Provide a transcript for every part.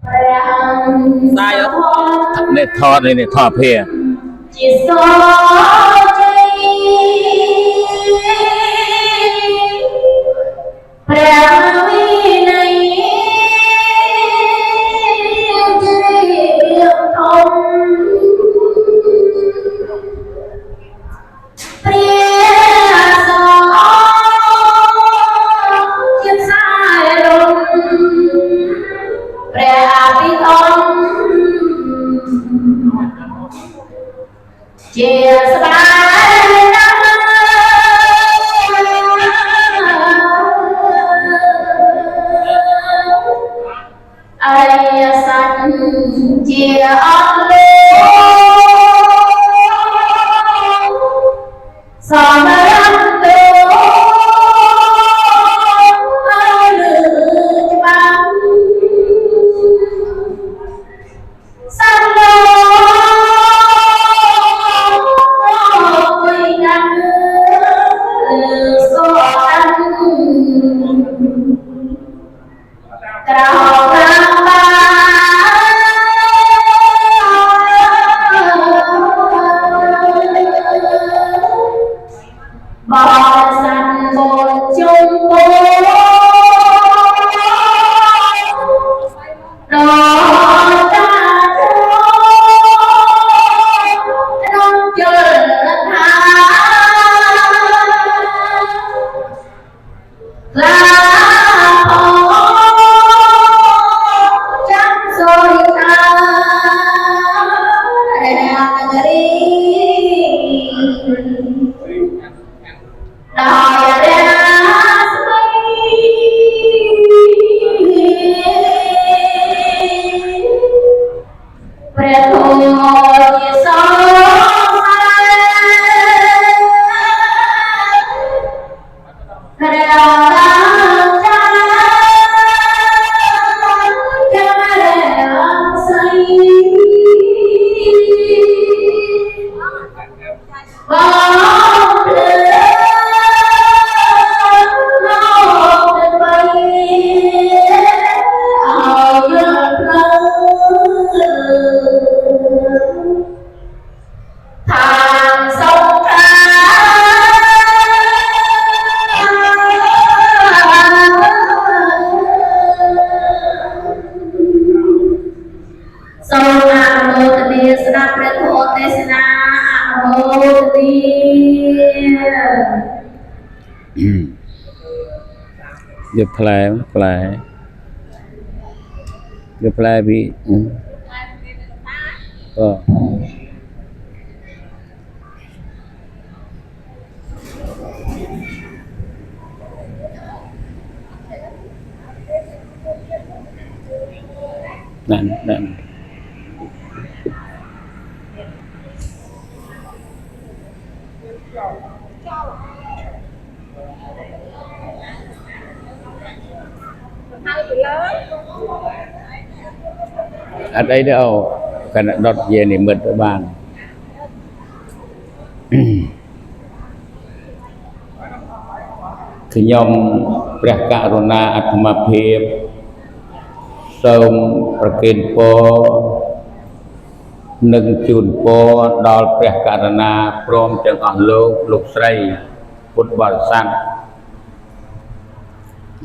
ព្រះ ស្ដាយអត់ នេះថតនេះថតភា ជាសជ័យព្រះវិន័យជារៀងធំព្រះសង្ឃជាខ្សែរំព្រះអភិធម្មជាស្បែកណាស់អរិយសច្ចជាអត់លោកសម្រាប់ទៅឲ្យលឺច្បាស់ សត្វលោកមួយណាស់សអានក្រោតាមបាបរិស័ទបុญជុំពោ ដល់តាក្នុងជលថាក្លាអូចាំសូរិតាររីដោយរាស្មី ព្រះធម៌ជាសង្សារព្រះរាជាចាំរស័យបងភ្លើងលោកទៅបីឲ្យយល់ផ្លូវ ทางสงคราសូមអនុមោទនាស្ដាប់ព្រះធម៌ទេសនាអនុមោទនា យកផ្លែផ្លែយកផ្លែពីអឺណែណែអត់អីទេអូកណ្ដុតជានិមិត្តទៅបានខ្ញុំព្រះករុណាអាត្មាភាពសូមប្រគេនពរនិងជូនពរដល់ព្រះករុណាព្រមទាំងអស់លោកលោកស្រីពុទ្ធបរិស័ទ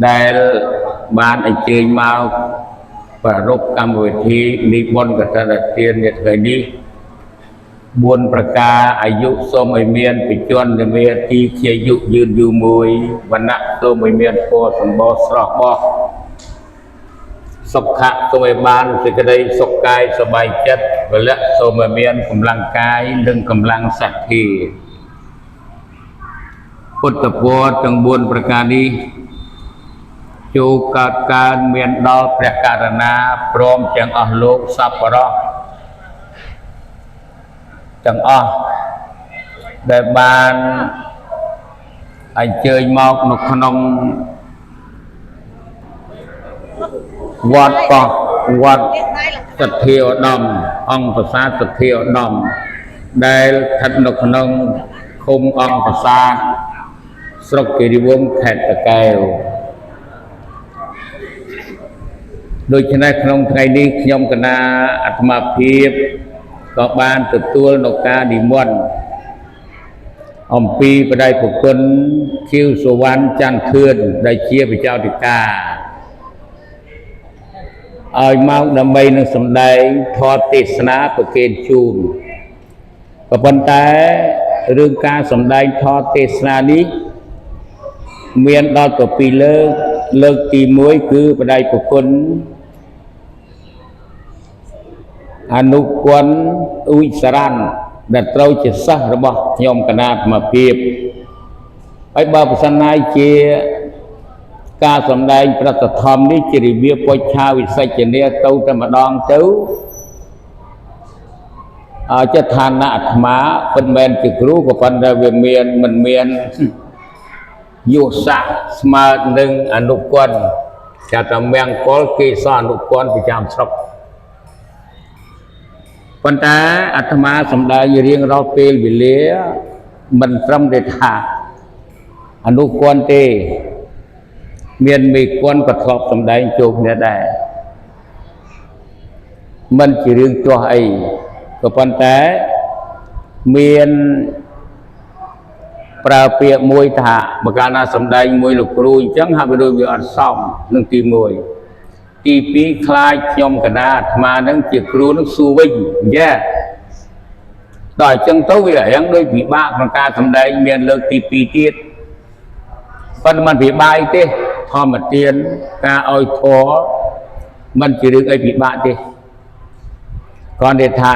ដែលបានអញ្ជើញមកប្រារព្ធកម្មវិធីនិមន្តកឋិនទាននាថ្ងៃនេះ4ប្រការអាយុសូមឲ្យមានបច្ចុប្បន្នមេទីជាអាយុយឺនយូរមួយវណ្ណៈសូមឲ្យមានពរសម្បូរស្រស់បោះសុខៈសូមឲ្យបានសេចក្តីសុខកាយសប្បាយចិត្តពលៈសូមឲ្យមានកម្លាំងកាយនិងកម្លាំងសទ្ធាពុទ្ធពរទាំង4ប្រការនេះចូលកើតកើនមានដល់ព្រះករុណាព្រមទាំងអស់លោកសប្បុរសទាំងអស់ដែលបានអញ្ជើញមកនៅក្នុងវត្តកោះវត្តសទ្ធាឧត្តមអង្គប្រាសាទសទ្ធាឧត្តមដែលស្ថិតនៅក្នុងឃុំអង្គប្រាសាទស្រុកគិរីវង្សខេត្តតាកែវ ដូច្នេះក្នុងថ្ងៃនេះខ្ញុំកណាអាត្មាភាពក៏បានទទួលនៅការនិមន្តអំពីបដិប្រគុណខៀវសុវណ្ណច័ន្ទធឿនដែលជាព្រះចៅធិការឲ្យមកដើម្បីនឹងសម្ដែងធម៌ទេសនាប្រគេនជូនក៏ប៉ុន្តែរឿងការសម្ដែងធម៌ទេសនានេះមានដល់ទៅពីរលើកលើកទី1គឺបដិប្រគុណអនុគណអ៊ុយសរ៉ាន់ដែលត្រូវជាសិស្សរបស់ខ្ញុំកណាអាត្មាភាពហើយបើប្រសិនណាជាការសម្ដែងប្រតិធមនេះជារបៀបពុច្ឆាវិសិជ្ជនាទៅតែម្ដងទៅអចិត្តឋានៈអាត្មាពិតមែនជាគ្រូក៏ប៉ុន្តែវាមានមិនមានយុស័កស្មើនឹងអនុគណចាតមង្គលគេសអនុគណប្រចាំស្រុកប៉ុន្តែអាត្មាសម្ដែងរៀងរាល់ពេលវេលាមិនត្រឹមតែថាអនុគណទេមានមេគណក៏ធ្លាប់សម្ដែងចូលគ្នាដែរមិនជារឿងទាស់អីក៏ប៉ុន្តែមានប្រើពាក្យមួយថាបើកាលណាសម្ដែងមួយលោកគ្រូអញ្ចឹងហាក់បីដូចវាអត់សមនឹងទី1ទី2ខ្លាចខ្ញុំកណាអាត្មានឹងជាគ្រូនឹងសួរវិញយ៉ាដល់អញ្ចឹងទៅវារៀងដូចពិបាកក្នុងការសម្ដែងមានលើកទី2ទៀតប៉ុន្តែมันពិបាកអីទេធម្មទានការឲ្យធម៌มันជារឿងអីពិបាកទេគ្រាន់តែថា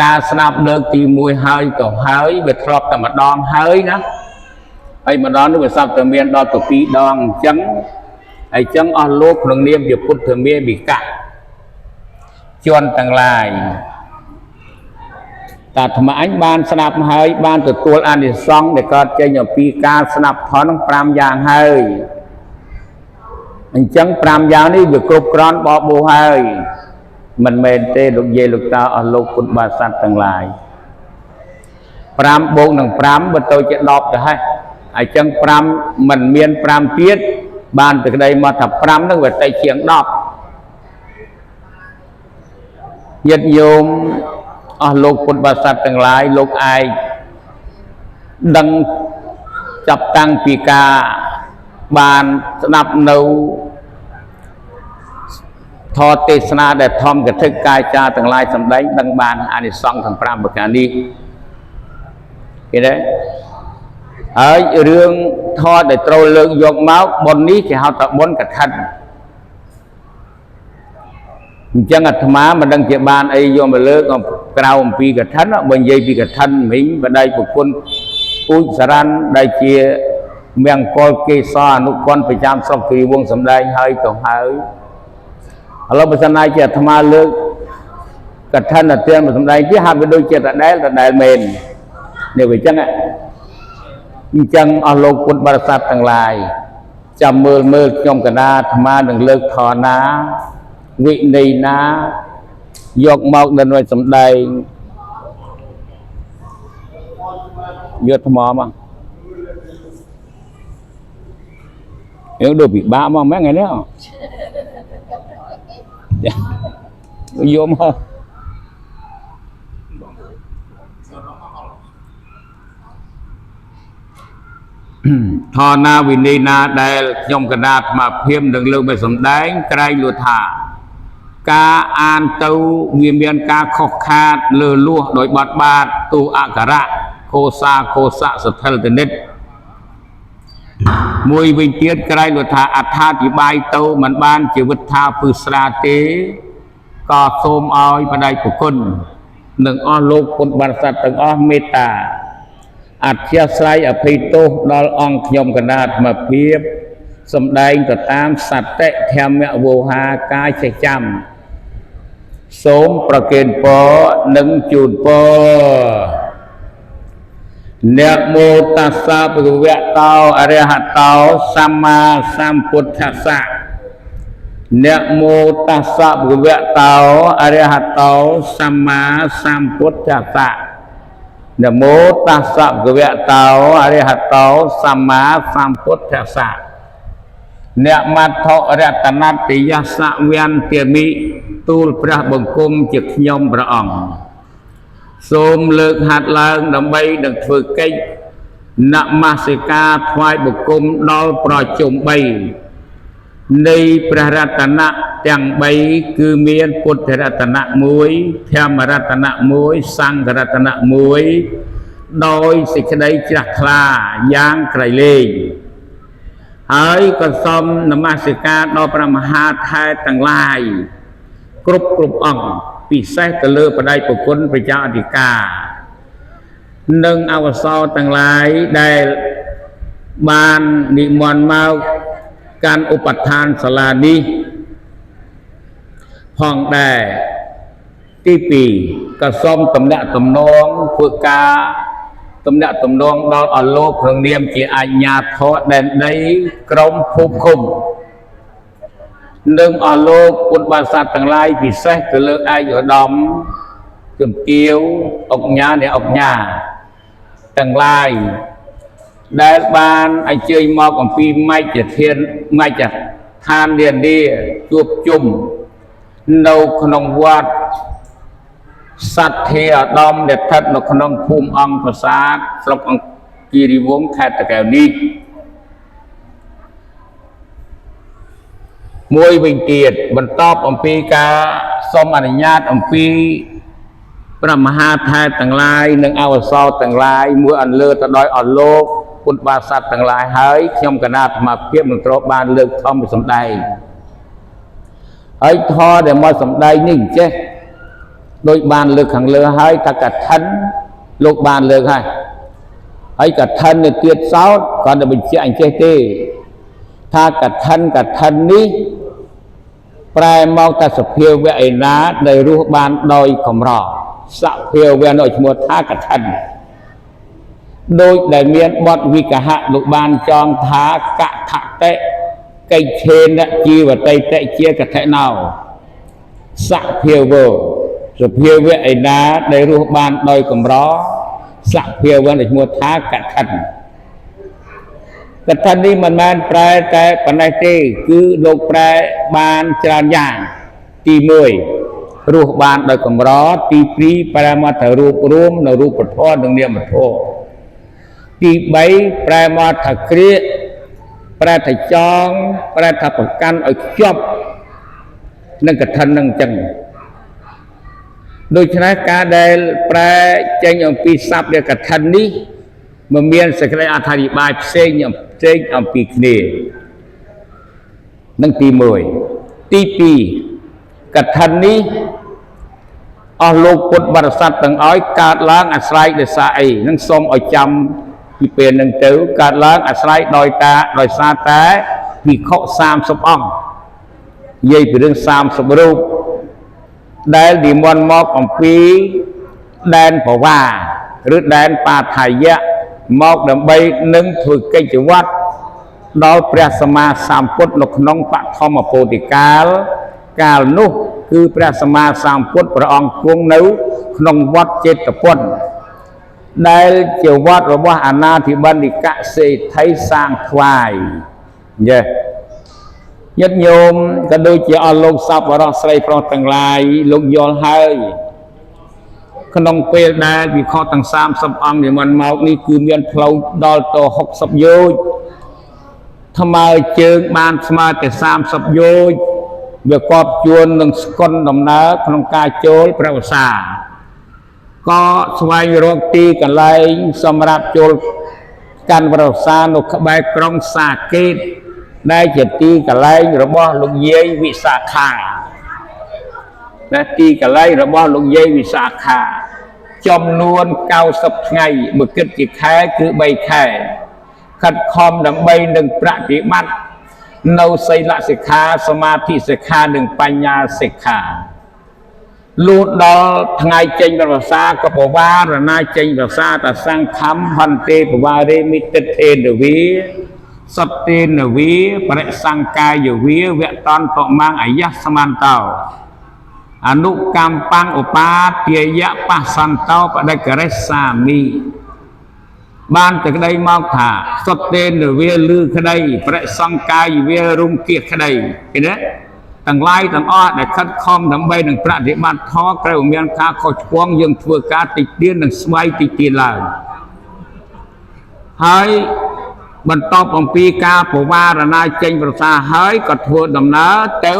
ការស្ដាប់លើកទី1ហើយទៅហើយវាធ្លាប់តែម្ដងហើយណាហើយម្ដងនេះវាសັບតែមានដល់ទៅ2ដងអញ្ចឹងហើយអញ្ចឹងអស់លោកក្នុងនាមជាពុទ្ធមេវិកៈជនទាំងឡាយតាអាត្មាអញបានស្ដាប់ហើយបានទទួលអានិសង្សដែលកើតចេញអំពីការស្ដាប់ធម៌នឹង5យ៉ាងហើយអញ្ចឹង5យ៉ាងនេះវាគ្រប់គ្រាន់បបោហើយមិនមែនទេលោកយាយលោកតាអស់លោកពុទ្ធបរិស័ទទាំងឡាយ5បូកនឹង5បើទៅជា10ទៅហើយអញ្ចឹង5មិនមាន5ទៀតបានតែក្តីមកថា5នឹងវាតិចជាង10ញាតិញោមអស់លោកពុទ្ធបរិស័ទទាំងឡាយលោកឯងដឹងចាប់តាំងពីការបានស្ដាប់នៅធម៌ទេសនាដែលធម្មកថិកាយចាទាំងឡាយសម្ដែងដឹងបានអានិសង្សទាំង5ប្រការនេះគេទេហើយរឿងធម៌ដែលត្រូវលើកយកមកបុណ្យនេះគេហៅថាបុណ្យកឋិនអញ្ចឹងអាត្មាមិនដឹងជាបានអីយកមកលើកក្រៅអំពីកឋិនបើនិយាយពីកឋិនមិញបដិប្រគុណពូជសរ៉ាន់ដែលជាមង្គលកេសរអនុគណប្រចាំស្រុកគិរីវង្សសម្ដែងហើយទៅហើយឥឡូវបើសិនណាជាអាត្មាលើកកឋិនទានមកសម្ដែងទៀតហាក់វាដូចជាដដែលដដែលមែននេះវាអញ្ចឹងអញ្ចឹងអស់លោកពុទ្ធបរិស័ទទាំងឡាយចាំមើលមើលខ្ញុំកណាអាត្មានឹងលើកធរណាវិន័យណាយកមកដើម្បីសម្ដែងយកថ្មមកយើងដូចពិបាកមកមែនថ្ងៃនេះយកមកធរណាវិន័យណាដែលខ្ញុំកណាអាត្មាភាពនឹងលើកមកសម្ដែងក្រែងលោថាការអានទៅវាមានការខុសខាតលើលួសដោយបាត់បាតទូអក្ខរៈខោសាខោសៈសថិលតនិតមួយវិញទៀតក្រែងលោថាអត្ថាធិប្បាយទៅមិនបានជីវិតថាពឹស្រាទេក៏សូមឲ្យបដិប្រគុណនិងអស់លោកពុទ្ធបរិស័ទទាំងអស់មេត្តាអធិស្រ័យអភ័យទោសដល់អង្គខ្ញុំកណាអាត្មាភាពសម្ដែងទៅតាមសតិធម្មវោហាកាយចេះចាំសូមប្រគេនពរនិងជូនពរនមោតស្សៈភគវៈតោអរហតោសម្មាសម្ពុទ្ធស្សៈនមោតស្សៈភគវៈតោអរហតោសម្មាសម្ពុទ្ធស្សៈនមោតស្សៈភគវៈតោអរហតោសម្មាសម្ពុទ្ធស្សៈ អ្នកមត្ថរតនតិយសវន្ទាមិទូលព្រះបង្គំជាខ្ញុំព្រះអង្គសូមលើកហាត់ឡើងដើម្បីនឹងធ្វើកិច្ចនមស្ការថ្វាយបង្គំដល់ប្រជុំ3នៃព្រះរតនៈទាំង3គឺមានពុទ្ធរតនៈ1ធម្មរតនៈ1សង្ឃរតនៈ1ដោយសេចក្តីជ្រះថ្លាយ៉ាងក្រៃលែងហើយក៏សូមនមស្ការដល់ព្រះមហាថេរទាំងឡាយគ្រប់គ្រប់អង្គពិសេសទៅលើបដិប្រគុណព្រះអធិការនិងអវសរទាំងឡាយដែលបាននិមន្តមកកាន់ឧបដ្ឋានសាលានេះផងដែរទី2ក៏សូមតំណាក់តំណងធ្វើការតំណាក់តំណងដល់អលោកក្នុងនាមជាអញ្ញាធរដែនដីក្រមភូមិឃុំនិងអលោកពុទ្ធបរិស័ទទាំងឡាយពិសេសទៅលើឯកឧត្តមជំទាវអុកញ៉ាអ្នកអុកញ៉ាទាំងឡាយដែលបានអញ្ជើញមកអំពីមជ្ឈធានមជ្ឈដ្ឋាននានាជួបជុំនៅក្នុងវត្តសទ្ធាឧត្តមដែលស្ថិតនៅក្នុងភូមិអង្គប្រាសាទស្រុកអង្គគិរីវង្សខេត្តតាកែវនេះមួយវិញទៀតបន្ទាប់អំពីការសូមអនុញ្ញាតអំពីព្រះមហាថេរទាំងឡាយនិងអវសរទាំងឡាយមួយអន្លើទៅដោយអលោកពុទ្ធបរិស័ទទាំងឡាយហើយខ្ញុំកណាអាត្មាភាពនឹងត្រូវបានលើកធំសម្ដែងហើយធម៌ដែលមកសម្ដែងនេះអញ្ចេះដោយបានលើកខាងលើហើយថាកឋិនលោកបានលើកហើយហើយកឋិននេះទៀតសោតគាត់តែបញ្ជាក់អញ្ចេះទេថាកឋិនកឋិននេះប្រែមកតែសភាវៈឯណាដែលរស់បានដោយកម្រសភាវៈនោះឈ្មោះថាកឋិនដោយដែលមានបទវិកហៈលោកបានចងថាកថតិកិច្ឆេនជីវតិតិជាកថិណោសភាវៈសភាវៈឯណាដែលរស់បានដោយកម្រសភាវៈដែលឈ្មោះថាកឋិនកឋិននេះមិនមែនប្រែតែប៉ុណ្ណេះទេគឺលោកប្រែបានច្រើនយ៉ាងទី1រស់បានដោយកម្រទី2ប្រែមកថារូបរួមនៅរូបធម៌និងនាមធម៌ទី3ប្រែមកថាគ្រាកប្រែថាចងប្រែថាប្រកាន់ឲ្យខ្ជាប់នឹងកឋិននឹងអញ្ចឹងដូច្នេះការដែលប្រែចេញអំពីស័ព្ទនៃកឋិននេះមិនមានសេចក្តីអត្ថាធិប្បាយផ្សេងផ្សេងអំពីគ្នានឹងទី1ទី2កឋិននេះអស់លោកពុទ្ធបរិស័ទទាំងអស់កើតឡើងអាស្រ័យដោយសារអីនឹងសូមឲ្យចាំពីពេលនឹងទៅកើតឡើងអាស្រ័យដោយតាដោយសារតែភិក្ខុ30អង្គនិយាយពីរឿង30រូបដែលនិមន្តមកអំពីដែនប្រវាឬដែនបាថយៈមកដើម្បីនឹងធ្វើកិច្ចវត្តដល់ព្រះសម្មាសម្ពុទ្ធនៅក្នុងបឋមពោធិកាលកាលនោះគឺព្រះសម្មាសម្ពុទ្ធព្រះអង្គគង់នៅក្នុងវត្តចេតពុនដែលជាវត្តរបស់អនាធិបណ្ឌិកសេដ្ឋីសាងថ្វាយយេញាតិញោមក៏ដូចជាអស់លោកសប្បុរសស្រីប្រុសទាំងឡាយលោកយល់ហើយក្នុងពេលដែលវិខទាំង30អង្គនិមន្តមកនេះគឺមានផ្លូវដល់ទៅ60យោជន៍ថ្មើរជើងបានស្មើតែ30យោជន៍វាកប់ជួននឹងស្កុនដំណើរក្នុងការចូលព្រះវស្សាក៏ស្វែងរកទីកន្លែងសម្រាប់ចូលកាន់ព្រះវស្សានៅក្បែរក្រុងសាកេតដែលជាទីកន្លែងរបស់លោកយាយវិសាខាណាទីកន្លែងរបស់លោកយាយវិសាខាចំនួន90ថ្ងៃបើគិតជាខែគឺ3ខែខិតខំដើម្បីនឹងប្រតិបត្តិនៅសីលសិក្ខាសមាធិសិក្ខានិងបញ្ញាសិក្ខាលុះដល់ថ្ងៃចេញប្រសាក៏បវារណាចេញប្រសាតសង្ខំហន្ទេបវារេមិតិធេនវីសតេនវីបរិសង្កាយវីវតន្តមងអយសមន្តោអនុកម្មបង្ឧបាទាយៈបសន្តោបដិករិសាមិ បានតែក្តីមកថាសុទ្ធទេនវាលឺក្តីប្រសង្កាយវារុំគៀសក្តីឃើញទេទាំងឡាយទាំងអស់ដែលខិតខំដើម្បីនឹងប្រតិបត្តិធម៌ត្រូវមានការខុសឆ្គងយើងធ្វើការតិចទៀននិងស្វ័យតិចទៀនឡើងហើយបន្ទាប់អំពីការពវារណាចេញប្រសាហើយក៏ធ្វើដំណើរទៅ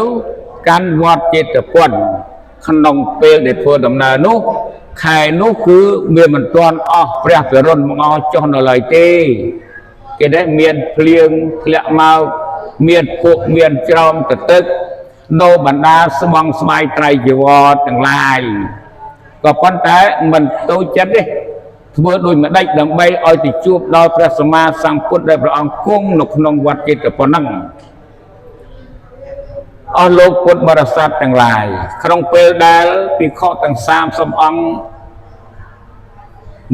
កាន់វត្តចេតពុនក្នុងពេលដែលធ្វើដំណើរនោះខែនោះគឺវាមិនទាន់អស់ព្រះពិរុណមកអស់ចុះនៅឡើយទេគេដែរមានភ្លៀងធ្លាក់មកមានភក់មានច្រោមទទឹកនៅបណ្ដាស្បង់ស្បាយត្រៃជីវរទាំងឡាយក៏ប៉ុន្តែមិនតូចចិត្តទេធ្វើដូចម្ដេចដើម្បីឲ្យទៅជួបដល់ព្រះសម្មាសម្ពុទ្ធដែលព្រះអង្គគង់នៅក្នុងវត្តចេតពុនហ្នឹងអស់លោកពុទ្ធបរិស័ទទាំងឡាយក្នុងពេលដែលភិក្ខុទាំង30អង្គ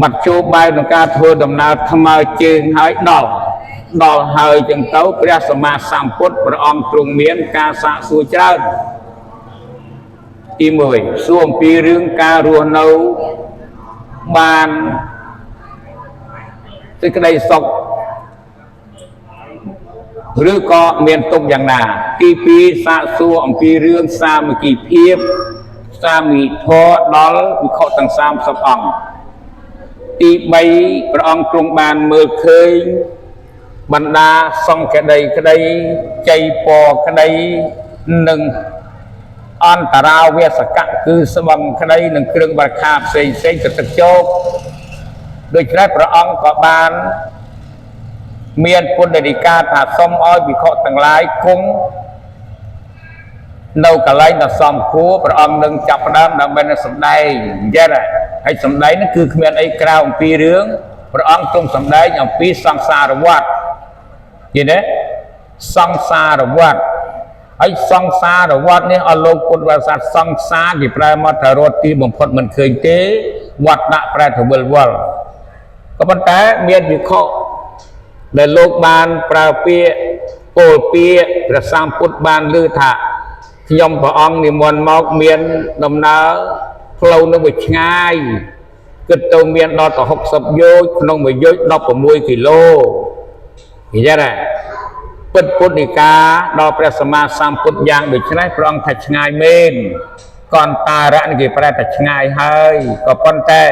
មធ្យោបាយក្នុងការធ្វើដំណើរថ្មើរជើងហើយដល់ហើយចឹងទៅព្រះសម្មាសម្ពុទ្ធព្រះអង្គទ្រង់មានការសាកសួរច្រើនទី1សួរអំពីរឿងការរស់នៅបានសេចក្តីសុខឬក៏មានទុក្ខយ៉ាងណាទី2សាកសួរអំពីរឿងសាមគ្គីភាពសាមគ្គីធម៌ដល់ភិក្ខុទាំង30អង្គទី3ព្រះអង្គទ្រង់បានមើលឃើញបណ្ដាសង្ឃដីក្តីជ័យពរក្តីនិងអន្តរាវសកៈគឺស្បង់ក្តីនិងគ្រឿងបរិខាផ្សេងផ្សេងទៅទឹកជោគដូច្នេះព្រះអង្គក៏បានមានពុទ្ធដីកាថាសូមឲ្យភិក្ខុទាំងឡាយគង់នៅកន្លែងដ៏សមគួរព្រះអង្គនឹងចាប់ផ្ដើមដើម្បីនឹងសម្ដែងអញ្ចឹងហើយសម្ដែងនោះគឺគ្មានអីក្រៅអំពីរឿងព្រះអង្គទ្រង់សម្ដែងអំពីសង្សារវដ្តយល់ទេសង្សារវដ្តហើយសង្សារវដ្តនេះអស់លោកពុទ្ធបរិស័ទសង្សារគេប្រែមកថារត់ទីបំផុតមិនឃើញទេវត្តដាក់ប្រែថាវិលវល់ក៏ប៉ុន្តែមានវិខដែលលោកបានប្រើពាក្យពោលពាក្យព្រះសម្ពុទ្ធបានលើថាខ្ញុំព្រះអង្គនិមន្តមកមានដំណើរផ្លូវនោះវាឆ្ងាយគិតទៅមានដល់ទៅ60យោជក្នុងមួយយោជ16គីឡូនិយាយណាពិតពុទ្ធនិកាដល់ព្រះសម្មាសម្ពុទ្ធយ៉ាងដូចនេះព្រះអង្គថាឆ្ងាយមែនកន្តារៈនេះគេប្រែថាឆ្ងាយហើយក៏ប៉ុន្តែ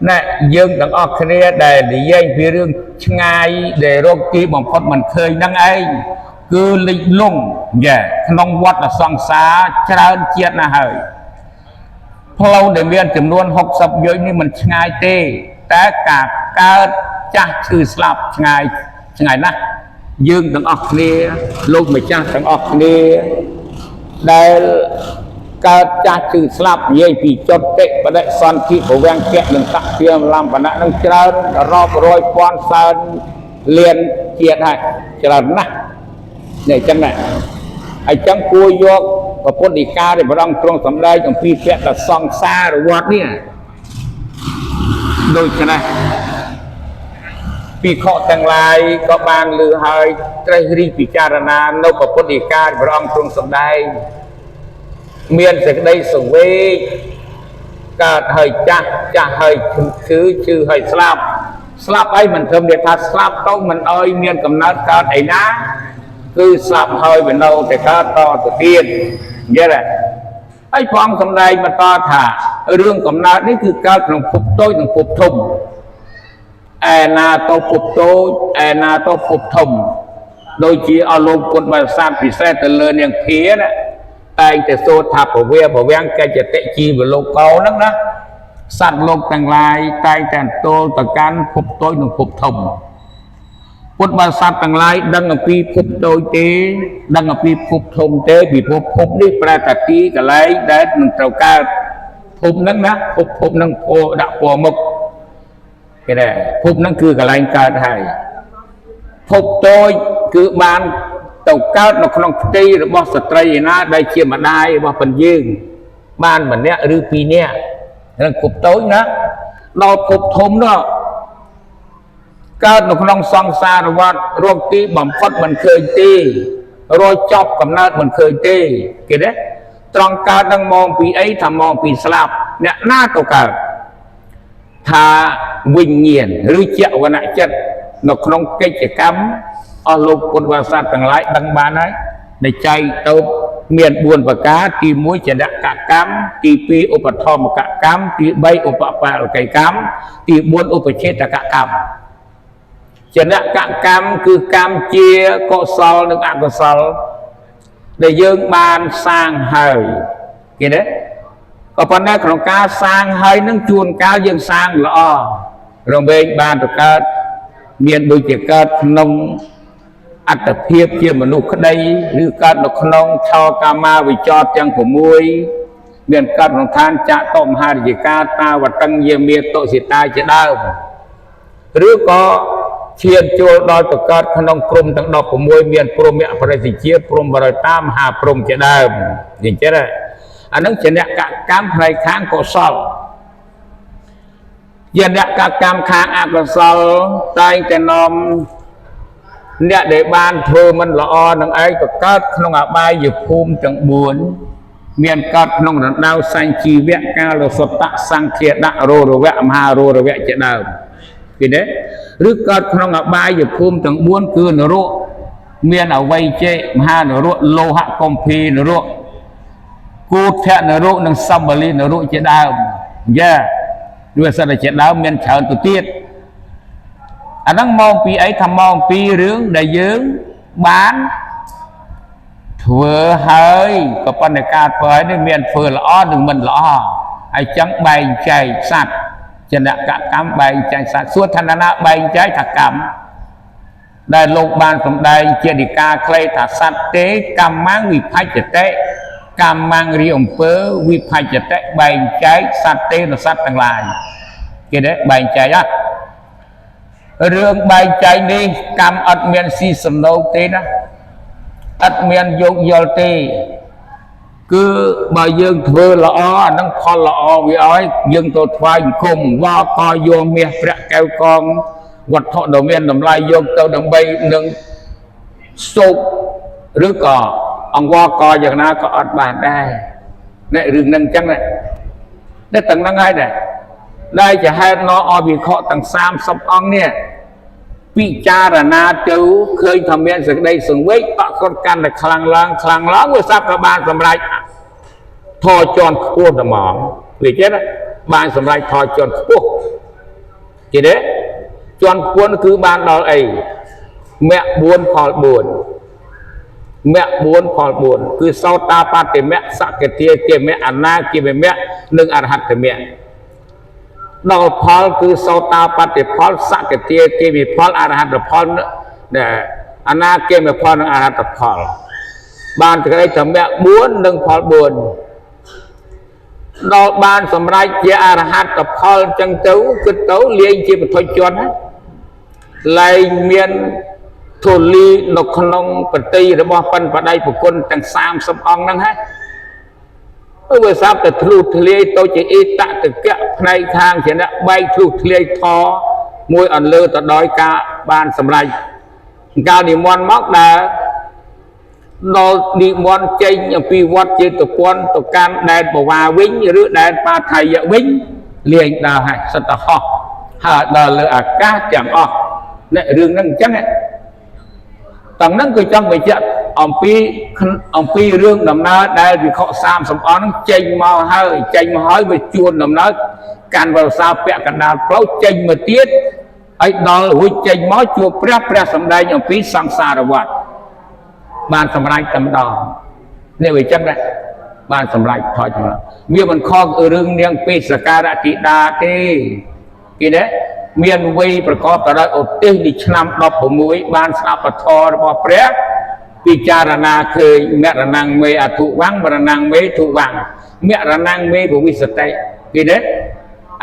ណែយើងទាំងអស់គ្នាដែលនិយាយពីរឿងឆ្ងាយដែលរកទីបំផុតមិនឃើញហ្នឹងឯងគឺលិចលង់យ៉ាក្នុងវដ្តសង្សារច្រើនជាតិណាស់ហើយផ្លូវដែលមានចំនួន60យោជនេះមិនឆ្ងាយទេតែការកើតចាស់ឈឺស្លាប់ឆ្ងាយឆ្ងាយណាស់យើងទាំងអស់គ្នាលោកម្ចាស់ទាំងអស់គ្នាដែលកើតចាស់ឈឺស្លាប់និយាយពីចុតិបដិសន្ធិពវាំងគៈនិងតជាលំបណៈនឹងច្រើនរាប់រយពាន់សែនលានជាតិហើយច្រើនណាស់នេះអញ្ចឹងណាហើយចឹងគួរយកពុទ្ធដីកាដែលព្រះអង្គទ្រង់សម្ដែងអំពីពតសង្សារវដ្តនេះដូច្នេះភិក្ខុទាំងឡាយក៏បានលើហើយត្រេះរិះពិចារណានៅពុទ្ធដីកាដែលព្រះអង្គទ្រង់សម្ដែងមានសេចក្តីសង្វេគកើតហើយចាស់ចាស់ហើយឈឺឈឺហើយស្លាប់ស្លាប់អីមិនត្រឹមតែថាស្លាប់ទៅមិនអោយមានកំណើតកើតអីណាគឺស្លាប់ហើយវានៅតែកើតតទៅទៀតយល់ទេហើយព្រះអង្គសម្ដែងបន្តថារឿងកំណើតនេះគឺកើតក្នុងភពតូចនិងភពធំឯណាទៅភពតូចឯណាទៅភពធំដូចជាអស់លោកពុទ្ធបរិស័ទពិសេសទៅលើនាងភាណាតែងតែសូត្រថាពវាពវាំងកិច្ចតិជីវលោកោហ្នឹងណាសត្វលោកទាំងឡាយតែងតែទល់ទៅកាន់ភពតូចនិងភពធំពុទ្ធបរិស័ទទាំងឡាយដឹងអំពីភពតូចទេដឹងអំពីភពធំទេពីភពភពនេះប្រែតែទីកន្លែងដែលនឹងត្រូវកើតភពហ្នឹងណាភពភពហ្នឹងពោដាក់ពណ៌មុខគេដែរភពហ្នឹងគឺកន្លែងកើតហើយភពតូចគឺបានទៅកើតនៅក្នុងផ្ទៃរបស់ស្ត្រីឯណាដែលជាម្ដាយរបស់ពន្យើងបានម្នាក់ឬពីរនាក់ហ្នឹងភពតូចណាដល់ភពធំនោះកើតនៅក្នុងសង្សារវដ្តរកទីបំផុតមិនឃើញទេរយចប់កំណើតមិនឃើញទេគេទេត្រង់កើតនឹងមកពីអីថាមកពីស្លាប់អ្នកណាទៅកើតថា វិញ្ញាណឬចវនចិត្តនៅក្នុងកិច្ចកម្មអស់លោកពុទ្ធបរិស័ទទាំងឡាយដឹងបានហើយដែលចែកទៅមាន4ប្រការទី1ចនកកម្មទី2ឧបធម្មកកម្មទី3ឧបបាលកកម្មទី4ឧបឆេតកកម្មចនកកម្មគឺកម្មជាកុសលនិងអកុសលដែលយើងបានសាងហើយគេទេក៏ប៉ុន្តែក្នុងការសាងហើយនឹងជួនកាលយើងសាងល្អរំវែងបានទៅកើតមានដូចជាកើតក្នុងអត្តភាពជាមនុស្សក្តីឬកើតនៅក្នុងឆោកាមាវិចរទាំង6មានកើតក្នុងឋានចតុមហារាជការតាវតឹងយាមាតុសិតាជាដើមឬក៏ឈានចូលដល់ទៅកើតក្នុងព្រំទាំង16មានព្រំអបរិសិជាព្រំបរិតាមហាព្រំជាដើមអញ្ចឹងអានឹងជាអ្នកកកម្មផ្នែកខាងកុសលជាអ្នកកកម្មខាងអកុសលតែងតែនាំអ្នកដែលបានធ្វើមិនល្អនឹងឯងទៅកើតក្នុងអបាយភូមិទាំង4មានកើតក្នុងរណ្ដៅសញ្ជីវៈកាលសតៈសង្ឃាដៈរោរវៈមហារោរវៈជាដើមគេទេឬកើតក្នុងអបាយភូមិទាំង4គឺនរកមានអវ័យជេមហានរកលោហកុម្ភីនរកគោធនរកនិងសម្បលីនរកជាដើមយ៉ាវាសិតតែជាដើមមានច្រើនទៅទៀតអាហ្នឹងមកពីអីថាមកពីរឿងដែលយើងបានធ្វើហើយក៏ប៉ុន្តែការធ្វើហើយនេះមានធ្វើល្អនិងមិនល្អហើយចឹងបែងចែកសត្វចនកកម្មបែងចែកសត្វសួរថាណាបែងចែកថាកម្មដែលលោកបានសម្ដែងជាដីកាខ្លីថាសត្វទេកម្មងវិភជ្ជតិកម្មងរីអំពើវិភជ្ជតិបែងចែកសត្វទេនសត្វទាំងឡាយគេទេបែងចែកហ៎រឿងបែងចែកនេះកម្មអត់មានស៊ីសំណូកទេណាអត់មានយោគយល់ទេគឺបើយើងធ្វើល្អអានឹងផលល្អវាឲ្យយើងទៅថ្វាយអង្គមវកយកមាសប្រាក់កែវកងវត្ថុដ៏មានតម្លៃយកទៅដើម្បីនឹងសោកឬក៏អង្វរកយ៉ាងណាក៏អត់បានដែរនេះរឿងហ្នឹងអញ្ចឹងណានេះទាំងហ្នឹងហើយដែរដែលជាហេតុណអវិខទាំង30អង្គនេះពិចារណាទៅឃើញថាមានសេចក្តីសង្វេគតក់គាត់កាន់តែខ្លាំងឡើងខ្លាំងឡើងវាស្រាប់តែបានសម្រេចធរជាន់ខ្ពស់តែហ្មងវាចេះណាបានសម្រេចធរជាន់ខ្ពស់គេទេជាន់ខ្ពស់គឺបានដល់អីមគ្គ4ផល4មគ្គ4ផល4គឺសោតាបតិមគ្គសកទាគមគ្គអនាគមគ្គនិងអរហត្តមគ្គដល់ផលគឺសោតាបតិផលសកទាគមផលអរហត្តផលដែលអនាគមផលនិងអរហត្តផលបានសេចក្តីធម្មៈ4និងផល4ដល់បានសម្រេចជាអរហត្តផលអញ្ចឹងទៅគិតទៅលាងជាបុថុជនណាលែងមានធូលីនៅក្នុងប្រតិរបស់បិណ្ឌបដិប្រគុណទាំង30អង្គហ្នឹងហ៎វាស្រាប់តែធ្លុះធ្លាយទៅជាអ៊ីតតកៈផ្នែកខាងជាអ្នកបែកធ្លុះធ្លាយថមួយអន្លើទៅដោយការបានសម្រេចកាលនិមន្តមកដែលដល់និមន្តចេញអំពីវត្តចេតពន្ធទៅកាន់ដែនបវាវិញឬដែនបាថយៈវិញលាងដល់ហើយសិតតហោះហើយដល់លើអាកាសទាំងអស់នេះរឿងហ្នឹងអញ្ចឹងទាំងហ្នឹងគឺចង់បញ្ជាក់អំពីរឿងដំណើរដែលវិខ30អង្គហ្នឹងចេញមកហើយចេញមកហើយវាជួនដំណើរកាន់វរសាពាក់កណ្ដាលផ្លូវចេញមកទៀតហើយដល់រួចចេញមកជួបព្រះព្រះសម្ដែងអំពីសង្សារវដ្តបានសម្រេចតែម្ដងនេះវាអញ្ចឹងដែរបានសម្រេចថយចម្លងវាមិនខុសរឿងនាងពេសការតិតាទេគេណាមានវ័យប្រកបទៅដោយឧទ្ទេសនៃឆ្នាំ16បានស្ដាប់ពធរបស់ព្រះពិចារណាឃើញមរណងមេអធុវੰមរណងមេធុវੰមរណងមេពវិសតិគេណា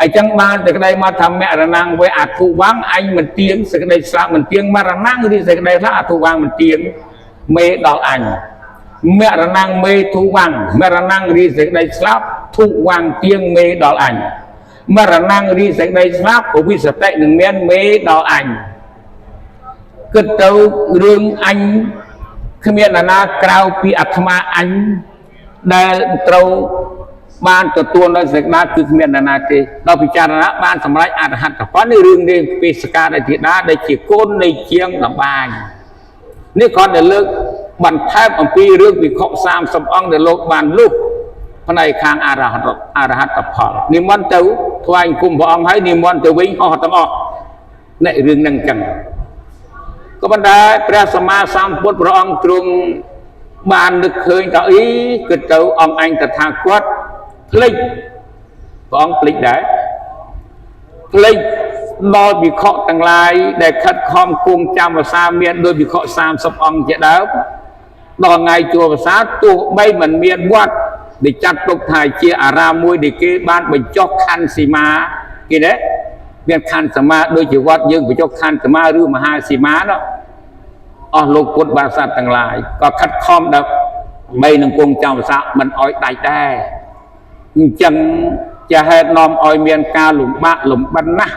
អញ្ចឹងបានតែក្តីមកថាមរណងវេអធុវੰអញមិនទៀងសេចក្តីស្លាប់មិនទៀងមរណងឬសេចក្តីស្លាប់អធុវੰមិនទៀងមេដល់អញមរណងមេធុវੰមរណងរីសេចក្តីស្លាប់ធុវੰទៀងមេដល់អញមរណងរីសេចក្តីស្លាប់ពវិសតិនឹងមានមេដល់អញគិតទៅរឿងអញគ្មានអាណាក្រៅពីអាត្មាអញដែលត្រូវ បានទទួលនៅសេចក្ដីគឺគ្មាននរណាទេដល់ពិចារណាបានសម្រេចអរហត្តផលនេះរឿងនេះពិសកាដែលធីតាដែលជាកូននៃជាងតម្បាញនេះគ្រាន់តែលើកបន្ថែមអំពីរឿងវិខ30អង្គដែលលោកបានលុះផ្នែកខាងអរហត្តអរហត្តផលនិមន្តទៅថ្វាយគុំព្រះអង្គហើយនិមន្តទៅវិញអស់ទាំងអស់នេះរឿងហ្នឹងចឹងក៏ប៉ុន្តែព្រះសម្មាសម្ពុទ្ធព្រះអង្គទ្រង់បាននឹកឃើញថាអីគិតទៅអង្គអញតថាគតភ្លេចព្រះអង្គភ្លេចដែរភ្លេចដល់វិខទាំងឡាយដែលខិតខំគង់ចាំវសាមានដោយវិខ30អង្គជាដើមដល់ថ្ងៃជួវសាទោះបីមិនមានវត្តដែលចាត់ទុកថាជាអារាមមួយដែលគេបានបញ្ចុះខណ្ឌសីមាគេណាមានខណ្ឌសមាដូចជាវត្តយើងបញ្ចុះខណ្ឌសមាឬមហាសីមានោះអស់លោកពុទ្ធបរិស័ទទាំងឡាយក៏ខិតខំដើម្បីនឹងគង់ចាំវសាមិនអោយដាច់ដែរអញ្ចឹងជាហេតុនាំឲ្យមានការលំបាកលំបិនណាស់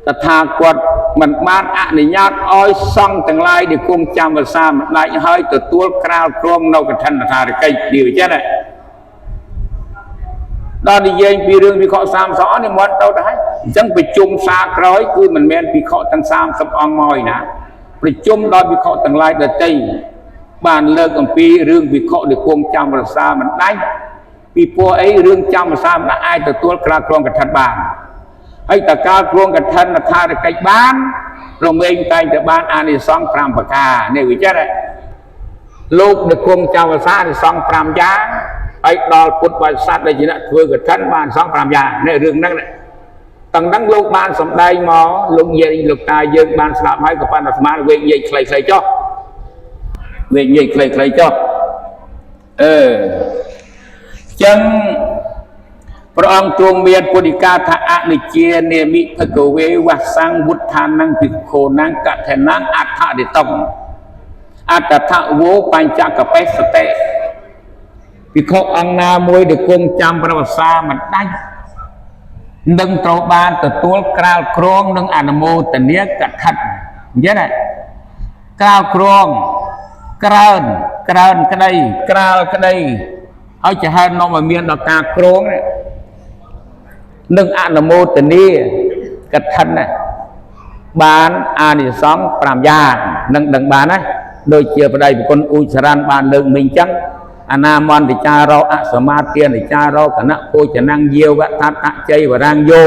តថាគតមិនបានអនុញ្ញាតឲ្យសង្ឃទាំងឡាយដែលគង់ចាំវសាមិនដាច់ហើយទទួលក្រាលគ្រងនៅកឋិនថារកិច្ចនេះអញ្ចឹងដល់និយាយពីរឿងវិខ30អង្គនិមន្តទៅទៅហើយអញ្ចឹងប្រជុំសាក្រោយគឺមិនមែនវិខទាំង30អង្គមកឯណាប្រជុំដល់វិខទាំងឡាយដតីបានលើកអំពីរឿងវិខដែលគង់ចាំវសាមិនដាច់ពីព្រោះអីរឿងចាំវសាមិនដាច់អាចទទួលក្រាលគ្រងកឋិនបានហើយតើការគ្រងកឋិនថារកិច្ចបានរមែងតែងតែបានអានិសង្ស5ប្រការនេះវាចេះលោកនៅគង់ចាំវសាអានិសង្ស5យ៉ាងហើយដល់ពុទ្ធបរិស័ទដែលជាអ្នកធ្វើកឋិនបានសង្ឃ5យ៉ាងនេះរឿងហ្នឹងទាំងហ្នឹងលោកបានសម្ដែងមកលោកយាយលោកតាយើងបានស្ដាប់ហើយក៏ប៉ុន្តែស្មានវិញនិយាយខ្លីៗចុះវិញនិយាយខ្លីៗចុះអឺចឹងព្រះអង្គទ្រង់មានពុទ្ធិកាថាអនិច្ចានាមិភគវេវសង្វុទ្ធានំភិក្ខុនំកថនំអដ្ឋរិតុងអត្តថវោបញ្ចកបេសតិភិក្ខុអង្គណាមួយដែលគង់ចាំព្រះវស្សាមិនដាច់នឹងត្រូវបានទទួលក្រាលគ្រងនិងអនុមោទនាកឋិនអញ្ចឹងណាក្រាលគ្រងក្រើនក្រើនក្តីក្រាលក្តីហើយជាហេតុនាំឲ្យមានដល់ការគ្រងនិងអនុមោទនាកឋិនណាបានអានិសង្ស5យ៉ាងនឹងដឹងបានណាដូចជាប្តីប្រគុណឧចរ័នបានលើកមិញចឹងអនាមន្តចារោអសមាទានិចារោគណៈពោជនੰយាវតតជ័យវរាងយោ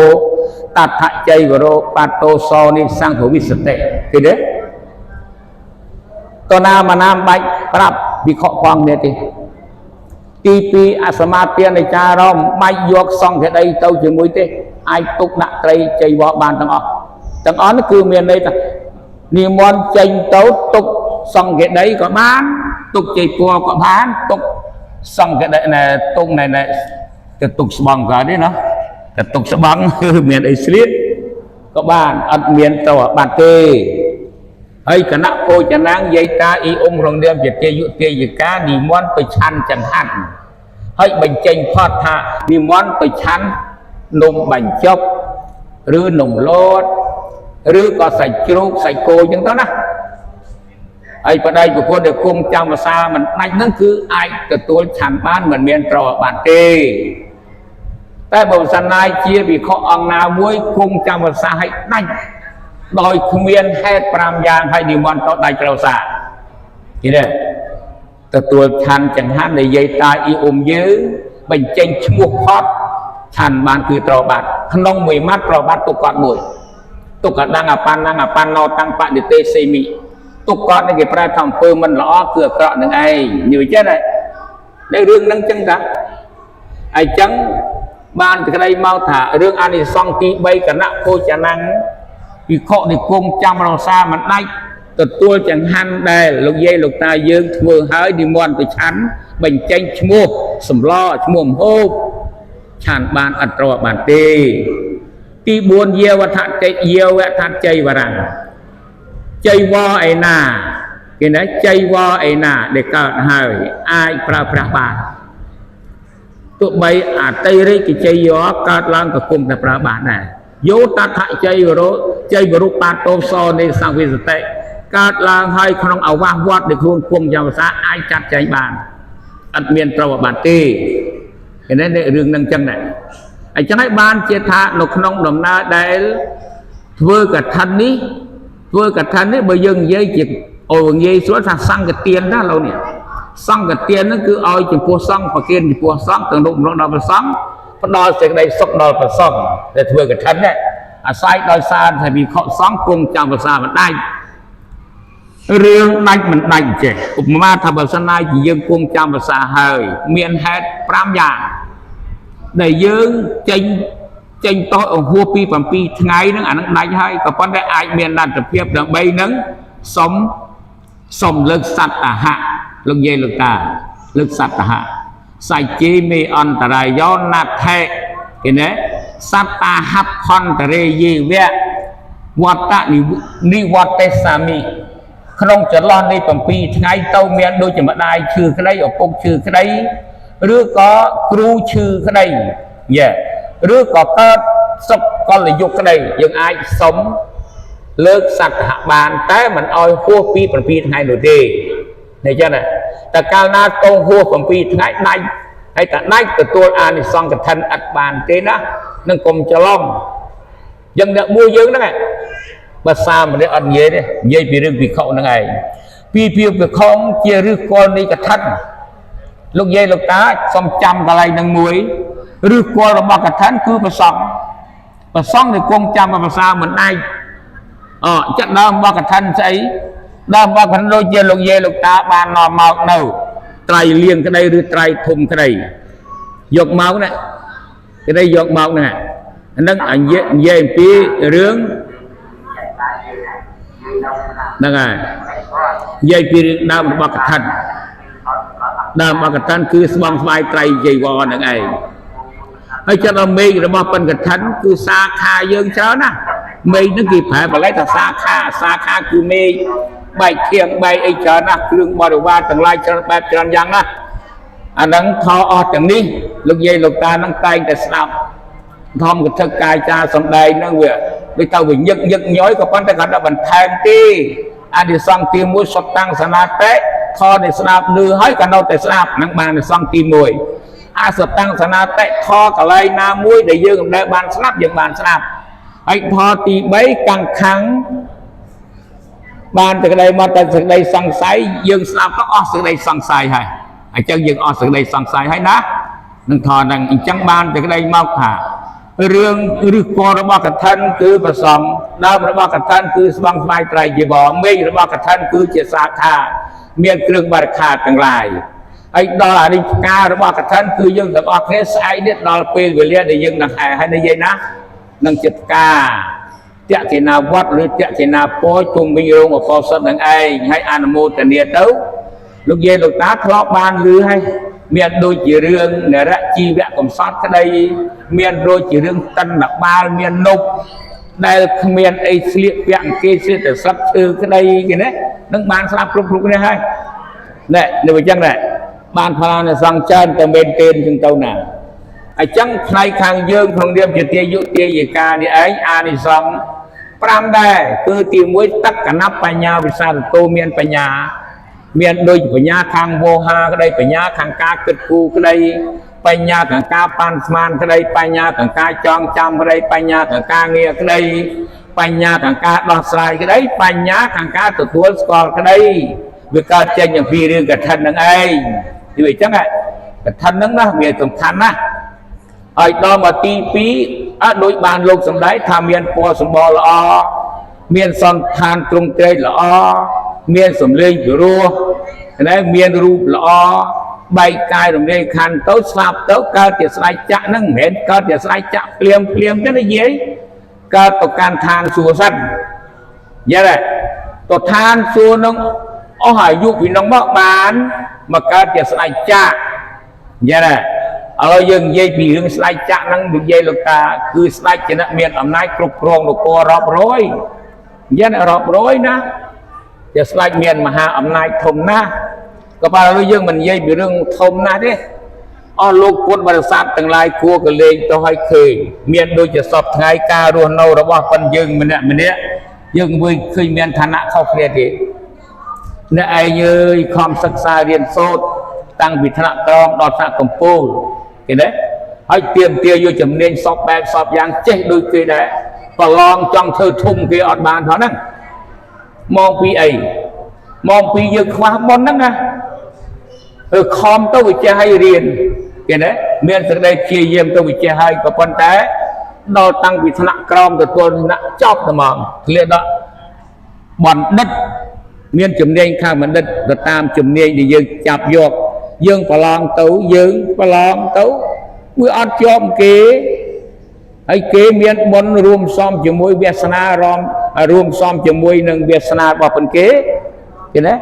តថជ័យវរោបតោសនិសង្ឃវិសតិគេទេតណាមណាមបាច់ប្រាប់វិខផងនេះទេទី2អសមាទានិចារោមិនបាច់យកសង្ឃដីទៅជាមួយទេអាចទុកដាក់ត្រីជ័យវបានទាំងអស់ទាំងអស់នេះគឺមានន័យថានិមន្តចេញទៅទុកសង្ឃដីក៏បានទុកជ័យពណ៌ក៏បានទុកសង្ឃដីណែទុកណែណែទៅទុកស្បង់ក៏ទេណាតែទុកស្បង់គឺមានអីស្លៀកក៏បានអត់មានទៅបាត់ទេហើយគណៈពោចនាងយាយតាអ៊ីអ៊ុំក្នុងនាមជាទាយុទាយិកានិមន្តទៅឆាន់ចង្ហាន់ហើយបញ្ចេញផតថានិមន្តទៅឆាន់នំបញ្ចុកឬនំលតឬក៏សាច់ជ្រូកសាច់គោអញ្ចឹងទៅណាហើយប្តីប្រពន្ធដែលគង់ចាំវសាមិនដាច់ហ្នឹងគឺអាចទទួលឆាន់បានមិនមានត្រូវបានទេតែបើសិនណាជាវិខអង្គណាមួយគង់ចាំវសាឲ្យដាច់ដោយគ្មានហេតុ5យ៉ាងហើយនិមន្តទៅដាច់ត្រូវសាគេទេទទួលឆាន់ចង្ហាន់និយាយតាអ៊ីអ៊ុំយើងបញ្ចេញឈ្មោះផតឆាន់បានគឺត្រូវបាត់ក្នុងមួយម៉ាត់ត្រូវបាត់ទុកគាត់មួយទុកកដាំងអបានំអបានណោតាំងបដិទេសេមិទុកគាត់នេះគេប្រែថាអំពើមិនល្អគឺអាក្រក់នឹងឯងយល់ចេះទេនៅរឿងហ្នឹងចឹងតាអញ្ចឹងបានក្តីមកថារឿងអានិសង្សទី3គណៈពោចនាងវិខនិគមចាំរសាមិនដាច់ទទួលចង្ហាន់ដែលលោកយាយលោកតាយើងធ្វើហើយនិមន្តទៅឆាន់បញ្ចេញឈ្មោះសម្លឈ្មោះម្ហូបឆាន់បានអត់ត្រូវបានទេទី4យាវថតិយាវថជ័យវរៈជ័យវឯណាគេណាជ័យវឯណាដែលកើតហើយអាចប្រើប្រាស់បានទោះបីអតិរិកជ័យយោកើតឡើងក៏គង់តែប្រើបានដែរយោតថជ័យវរោជ័យវរុបាតោសនៃសង្វិសតិកើតឡើងហើយក្នុងអវាសវត្តដែលខ្លួនគង់យ៉ាងភាសាអាចចាត់ចែងបានអត់មានត្រូវបានទេ គេនេះរឿងនឹងចឹងដែរអញ្ចឹងហើយបានជាថានៅក្នុងដំណើរដែលធ្វើកឋិននេះធ្វើកឋិននេះបើយើងនិយាយជាអូនិយាយស្រួលថាសង្ឃទានណាលោកនេះសង្ឃទានហ្នឹងគឺឲ្យចំពោះសង្ឃប្រគិនចំពោះសង្ឃទាំងរូបរងដល់ព្រះសង្ឃផ្ដល់សេចក្តីសុខដល់ព្រះសង្ឃដែលធ្វើកឋិននេះអាស្រ័យដោយសារតែវិខសង្ឃគង់ចាំភាសាមិនដាច់រឿងដាច់មិនដាច់ចេះឧបមាថាបើសិនណាជាយើងគង់ចាំភាសាហើយមានហេតុ5យ៉ាងដែលយើងចេញចេញតោះអហួសពី7ថ្ងៃហ្នឹងអាហ្នឹងដាច់ហើយក៏ប៉ុន្តែអាចមានលទ្ធភាពដើម្បីនឹងសុំសុំលើកសត្វហៈលោកយាយលោកតាលើកសត្វហៈសាច់ជីមេអន្តរាយោណដ្ឋិគេណាសត្តាហផន្តរេយេវៈវត្តនិវត្តេសាមិក្នុងចន្លោះនៃ7ថ្ងៃទៅមានដូចជាម្ដាយឈឺក្តីឪពុកឈឺក្តីឬក៏គ្រូឈឺក្តីយេឬក៏កើតសុខកលយុគក្តីយើងអាចសុំលើកសត្វហៈបានតែមិនអោយហួសពី7ថ្ងៃនោះទេនេះចឹងណាតែកាលណាតងហួស7ថ្ងៃដាច់ហើយតែដាច់ទទួលអានិសង្សកឋិនអត់បានទេណានឹងកុំច្រឡំយ៉ាងអ្នកមួយយើងហ្នឹងបើសាម្នាក់អត់និយាយទេនិយាយពីរឿងភិក្ខុហ្នឹងឯងពីពីភិក្ខុជាឫសគល់នៃកឋិនលោកយាយលោកតាសូមចាំកន្លែងហ្នឹងមួយឫសគល់របស់កឋិនគឺព្រះសង្ឃព្រះសង្ឃដែលគង់ចាំភាសាមិនដាច់អចិត្តដើមរបស់កឋិនស្អីដើមរបស់កឋិនដូចជាលោកយាយលោកតាបាននាំមកនៅត្រៃលៀងក្តីឬត្រៃធំក្តីយកមកណាក្តីយកមកណាហ្នឹងនិយាយអំពីរឿងហ្នឹងហើយនិយាយពីរឿងដើមរបស់កឋិនដើមរបស់កឋិនគឺស្បងស្បាយត្រៃជ័យវរហ្នឹងឯងហើយចិត្តដល់មេឃរបស់បិណ្ឌកឋិនគឺសាខាយើងច្រើនណាស់មេឃហ្នឹងគេប្រែបល័យថាសាខាសាខាគឺមេឃបែកធៀងបែកអីច្រើនណាស់គ្រឿងបរិវារទាំងឡាយច្រើនបែបច្រើនយ៉ាងណាស់អាហ្នឹងថោអស់ទាំងនេះលោកយាយលោកតាហ្នឹងតែងតែស្ដាប់ធម្មកថាកាយចាសំដែងហ្នឹងវាដូចទៅវាញឹកញឹកញយក៏ប៉ុន្តែគាត់ដល់បន្ថែមទេអានិសង្សទី1សុតតាំងសនាតិថនៃស្ដាប់លឺហើយក៏នៅតែស្ដាប់ហ្នឹងបានអានិសង្សទី1អសតាំងសនាតិថកន្លែងណាមួយដែលយើងមិនដែលបានស្ដាប់យើងបានស្ដាប់ហើយថទី3កាំងខាំងបានតែក្តីមកតែសេចក្តីសង្ស័យយើងស្ដាប់ទៅអស់សេចក្តីសង្ស័យហើយអញ្ចឹងយើងអស់សេចក្តីសង្ស័យហើយណានឹងថហ្នឹងអញ្ចឹងបានតែក្តីមកថារឿងឫសគល់របស់កឋិនគឺប្រសងដើមរបស់កឋិនគឺស្បង់ស្បាយត្រៃជីវរមេឃរបស់កឋិនគឺជាសាខាមានគ្រឿងបរិខាទាំងឡាយហើយដល់អានេះផ្ការបស់កឋិនគឺយើងទាំងអស់គ្នាស្អែកនេះដល់ពេលវេលាដែលយើងនឹងហែហើយនិយាយណានឹងជាផ្កាតក្កិណាវត្តឬតក្កិណាពរជុំវិញរោងអកុសលនឹងឯងហើយអនុមោទនាទៅលោកយាយលោកតាធ្លាប់បានឮហើយមានដូចជារឿងនរជីវៈកំសត់ក្តីមានដូចជារឿងតិនបាលមាននប់ដែលគ្មានអីស្លៀកពាក់គេស្លៀកតែស្លឹកឈើក្តីគេណានឹងបានស្ដាប់គ្រប់គ្រប់គ្នាហើយណែនេះអញ្ចឹងដែរបានផលានសង្ឃច្រើនតែមែនទេអញ្ចឹងទៅណាអញ្ចឹងផ្នែកខាងយើងក្នុងនាមជាទាយុទាយិកានេះឯងអានិសង្ឃ5ដែរគឺទី1តក្កណបញ្ញាវិសាលតោមានបញ្ញាមានដូចបញ្ញាខាងវោហាក្តីបញ្ញាខាងការគិតគូរក្តីបញ្ញាខាងការប៉ាន់ស្មានក្តីបញ្ញាខាងការចងចាំក្តីបញ្ញាខាងការងារក្តីបញ្ញាខាងការដោះស្រាយក្តីបញ្ញាខាងការទទួលស្គាល់ក្តីវាកើតចេញអំពីរឿងកឋិននឹងឯងគឺអញ្ចឹងកឋិនហ្នឹងណាវាសំខាន់ណាស់ហើយដល់មកទី2អត់ដូចបានលោកសម្ដែងថាមានពណ៌សម្បល់ល្អមានសន្តានទ្រង់ទ្រាយល្អមានសម្លេងពិរោះណាមានរូបល្អបែកកាយរំលាយខណ្ឌទៅស្លាប់ទៅកើតជាស្ដេចចក្រហ្នឹងមិនមែនកើតជាស្ដេចចក្រភ្លាមភ្លាមទេនិយាយកើតទៅកាន់ឋានសួគ៌សិនយល់ទេទៅឋានសួគ៌ហ្នឹងអស់អាយុពីនោះមកបានមកកើតជាស្ដេចចក្រយល់ទេឥឡូវយើងនិយាយពីរឿងស្ដេចចក្រហ្នឹងនិយាយលោកតាគឺស្ដេចជាអ្នកមានអំណាចគ្រប់គ្រងនគររាប់រយយល់រាប់រយណាជាស្ដេចមានមហាអំណាចធំណាស់ក៏ប៉ុន្តែឥឡូវយើងមិននិយាយពីរឿងធំណាស់ទេអស់លោកពុទ្ធបរិស័ទទាំងឡាយគួរក៏លេងទៅឲ្យឃើញមានដូចជាសពថ្ងៃការរស់នៅរបស់ប៉ុនយើងម្នាក់ម្នាក់យើងមួយឃើញមានឋានៈខុសគ្នាទេអ្នកឯងអើយខំសិក្សារៀនសូត្រតាំងពីថ្នាក់ក្រោមដល់ថ្នាក់កំពូល គេទេហើយទៀមទាយកជំនាញសពបែបសពយ៉ាងចេះដូចគេដែរប្រឡងចង់ធ្វើធំគេអត់បានផងហ្នឹងមកពីអីមកពីយើងខ្វះបុណ្យហ្នឹងណាអឺខំទៅវាចេះឲ្យរៀនគេណាមានសេចក្តីព្យាយាមទៅវាចេះឲ្យក៏ប៉ុន្តែដល់តាំងពីថ្នាក់ក្រោមទៅទល់ថ្នាក់ចប់តែហ្មងឃ្លាដល់បណ្ឌិតមានជំនាញខាងបណ្ឌិតទៅតាមជំនាញដែលយើងចាប់យកយើងប្រឡងទៅយើងប្រឡងទៅវាអត់ជាប់គេហើយគេមានបុណ្យរួមផ្សំជាមួយវាសនារំរួមផ្សំជាមួយនឹងវាសនារបស់ប៉ុនគេគេណា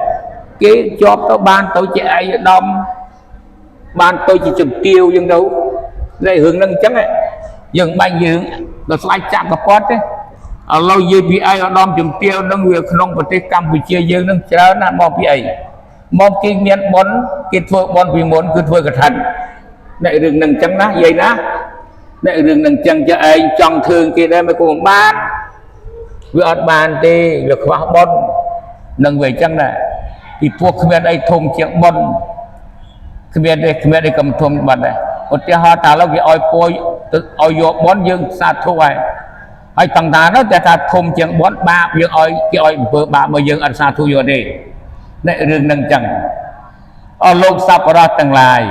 គេជាប់ទៅបានទៅជាឯកឧត្តមបានទៅជាជំទាវយើងទៅតែរឿងហ្នឹងអញ្ចឹងយើងបាញ់យើងដល់ស្លាច់ចាប់កពតទេឥឡូវនិយាយពីឯកឧត្តមជំទាវហ្នឹងវាក្នុងប្រទេសកម្ពុជាយើងហ្នឹងច្រើនណាស់មកពីអីមកគេមានបុណ្យគេធ្វើបុណ្យពីមុនគឺធ្វើកឋិនអ្នករឿងហ្នឹងអញ្ចឹងណាយាយណាអ្នករឿងហ្នឹងអញ្ចឹងចុះឯងចង់ធ្វើគេដែរមិនក៏មិនបានវាអត់បានទេវាខ្វះបុណ្យនឹងវាអញ្ចឹងដែរពីព្រោះគ្មានអីធំជាងបុណ្យគ្មានទេគ្មានអីកំធំបាត់ដែរឧទាហរណ៍ថាឥឡូវគេឲ្យពួយទៅឲ្យយកបុណ្យយើងសាធុហើយហើយតង្តានោះតែថាធំជាងបុណ្យបាបយើងឲ្យគេឲ្យអំពើបាបមកយើងអត់សាធុយកទេអ្នករឿងហ្នឹងអញ្ចឹងអស់លោកសប្បុរសទាំងឡាយ